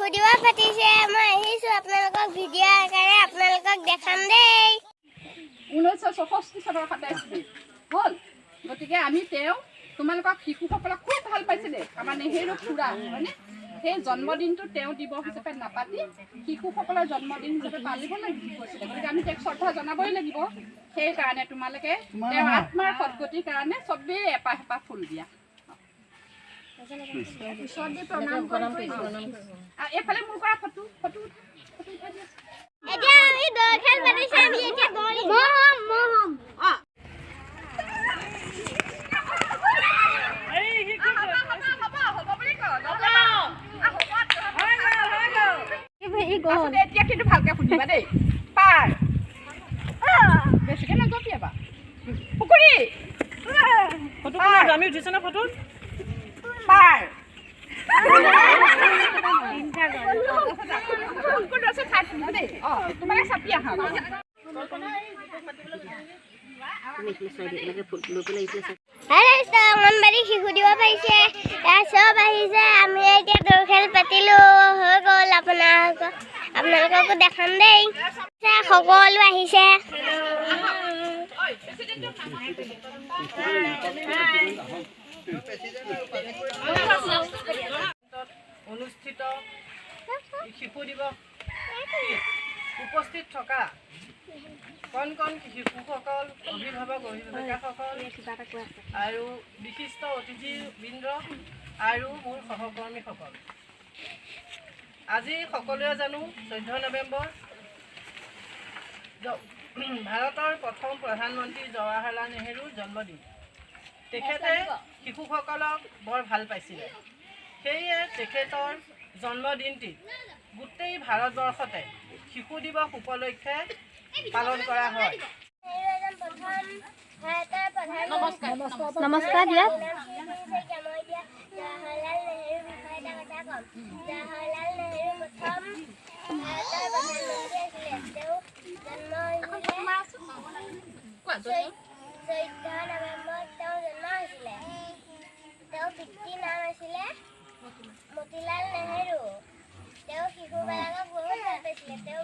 শিশু দিৱস পাতিছে। মই আহিছোঁ আপোনালোকক ভিডিঅ' আকাৰে আপোনালোকক দেখাম দেই। 1964 চনৰ 27 মে হ'ল। গতিকে আমি তেওঁ তোমালোকক শিশুসকলক খুব ভাল পাইছিলে, আমাৰ নেহেৰু খুৰা, হয়নে? সেই জন্মদিনটো তেওঁ দিৱস হিচাপে নাপাতি শিশুসকলৰ জন্মদিন হিচাপে পালিবলৈ কৈছিলে। গতিকে আমি তেওঁক শ্ৰদ্ধা জনাবই লাগিব। সেইকাৰণে তোমালোকে তেওঁৰ আত্মাৰ সদগতিৰ কাৰণে চবেই এপাহ এপাহ ফুল দিয়া। আৰু এইফালে মূৰ কৰা, ফটো ফটো ফটো উঠাই দিয়া। এতিয়া আমি দৌৰ খেল পাতিছে। আমি এতিয়া দৌৰিম। মই হ'ম। হ'ব বুলি কওঁ। এতিয়া কিন্তু ভালকে শুনিবা দেই। পাৰ, বেছিকে নজপিয়াবা। পুখুৰী। ফটো। আমি উঠিছে নে ফটোত? পাৰ। কোন আছে ঠাইত শুনিবা দেই। অঁ, তোমালোকে চাপি আহা। হেল্ল', অংগনবাড়ী শিশু দিৱস পাতিছে। ইয়াত চব আহিছে। আমি এতিয়া দৌৰ খেল পাতিলোঁ, হৈ গ'ল। আপোনালোককো দেখাম দেই। সকলো আহিছে। অনুষ্ঠিত শিশু দিৱস উপস্থিত থকা কণ কণ শিশুসকল, অভিভাৱক অভিভাৱিকাসকল আৰু বিশিষ্ট অতিথিবৃন্দ আৰু মোৰ সহকৰ্মীসকল, আজি সকলোৱে জানো 14 নৱেম্বৰ ভাৰতৰ প্ৰথম প্ৰধানমন্ত্ৰী জৱাহৰলাল নেহেৰুৰ জন্মদিন। তেখেতে শিশুসকলক বৰ ভাল পাইছিলে। সেয়ে তেখেতৰ জন্মদিনটিত গোটেই ভাৰতবৰ্ষতে শিশু দিৱস উপলক্ষে পালন কৰা হয়। প্ৰথম ভাৰতৰ প্ৰধানমন্ত্ৰী। নমস্কাৰ দিয়া। মই এতিয়া জৱাহৰলাল নেহেৰুৰ বিষয়ে এটা কথা ক'ম। জৱাহৰলাল নেহেৰু প্ৰথম ভাৰতৰ প্ৰধানমন্ত্ৰী আছিলে। তেওঁ জন্ম হৈছিলে 14 নৱেম্বৰত তেওঁ জন্ম হৈছিলে। তেওঁৰ পিতৃৰ নাম আছিলে মতিলাল নেহেৰু। তেওঁ শিশুবিলাকক বহুত ভাল পাইছিলে। তেওঁ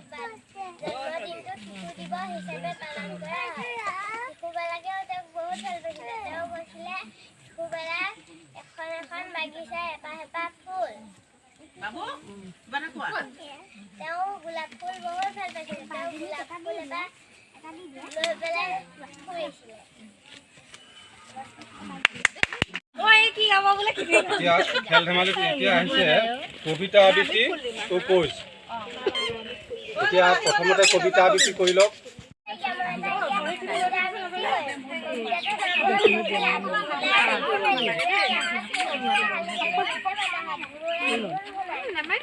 জন্মদিনটো শিশু দিৱস হিচাপে পালন কৰা হয়। শিশুবিলাকেও তেওঁক বহুত ভাল পাইছিলে। তেওঁ কৈছিলে, শিশুবিলাক এখন এখন বাগিচাৰ এপাহ এপাহ ফুল। তেওঁ গোলাপ ফুল বহুত ভাল পাইছিলে। তেওঁ গোলাপ ফুল এপাহ লৈ পেলাই ফুৰিছিলে। এতিয়া খেল ধেমালিত এতিয়া আহিছে কবিতা আবৃত্তি ও কুইজ। এতিয়া প্ৰথমতে কবিতা আবৃত্তি কৰি লওক। এতিয়া মই এটা এতিয়া কবিতা আবৃত্তি কৰিম। কবিতাটোৰ নাম হ'ল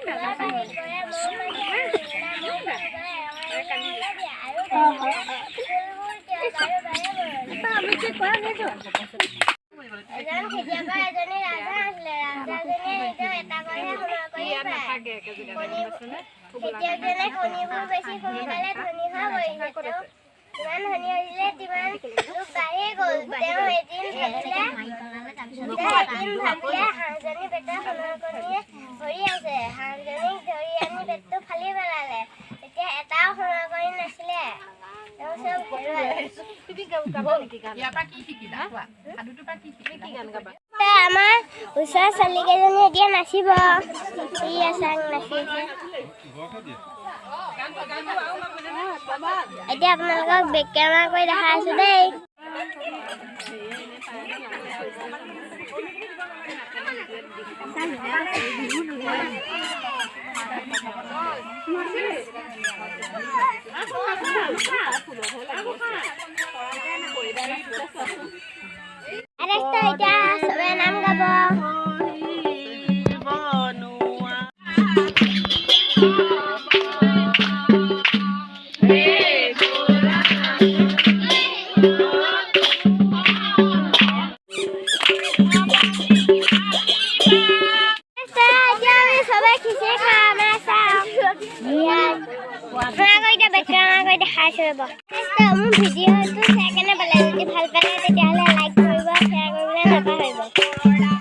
পখিলা। পখিলা এজনী এজন খেতিয়কৰ এজনী ৰাজহাঁহ আছিলে। ৰাজহাঁহজনীয়ে নিজৰ এটা কণীহে সোণৰ কণী পাৰে। খেতিয়কজনে কণীবোৰ বেচি সোনকালে ধনী হৈ পৰিছে। তেওঁ যিমান ধনী হৈছিলে, তিমান লোভ বাঢ়ি গ'ল। তেওঁ এদিন ভাবিলে, হাঁহজনী পেটত সোণৰ কণীয়ে ভৰি আছে। হাঁহজনীক ধৰি আনি পেটটো ফালি পেলালে। তেতিয়া এটাও সোণৰ কণী নাছিলে। তেওঁ চব হেৰুৱালে। ইয়াৰ পৰা কি শিকিলা কোৱা? সাধুটোৰ পৰা কি শিকিলা? আমাৰ ওচৰৰ ছোৱালীকেইজনী এতিয়া নাচিব। এইয়া চাং নাচিছে। এতিয়া আপোনালোকক বেক কেমেৰা কৰি দেখাই আছো দেই।